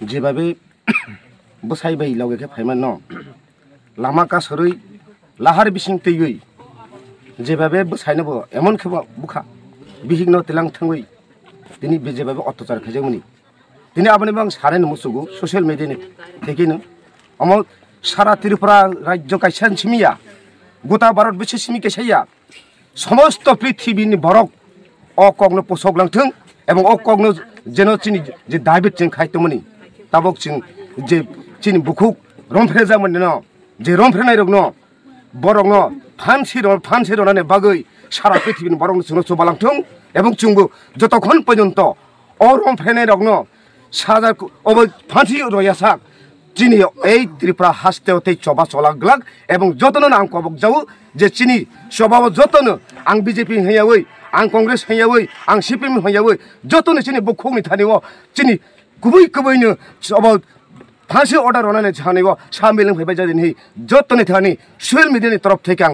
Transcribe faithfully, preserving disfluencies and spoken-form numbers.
Jebabe bwsai bai loge khe phaimano, lama kasorwi lahar bising twiwi jebabe bwsaino bo emon khe bo bukha, bihikno tilang thangwi tini jebabe ottachar khaijakmani. Tini aboni bo ang sanani muchugo social media ni thekeno. Omo sara Tripura rajyo kaisa simi ya, gota Bharat bising simi kaisa ya, somosto prithibini borok o kokno posok langthung ebong o kokno jeno chini je David chini khai tongmani, tabok chini je chini bukhuk romphrejakmani no, je romphrenairokno, borokno phansi ro-, phansi ronani bagwi sara prithibini borokno chwngno chubalangthung ebong chwngbo jotokhon porjonto o romphrenairokno sajak obo phansi royasak chini ei Tripura hasteo tei choba chola glak ebong jotono ang kobok jago je chini chobao jotono ang B J P hwnyawi, ang Congress hwnyawi, ang C P M hwnyawi, jotono chini bukhukni thani o chini kubui kubuino obo phansi order ronani thani o sambil wng phaibai jadi hinwi jottoni thani social media ni torof theke ang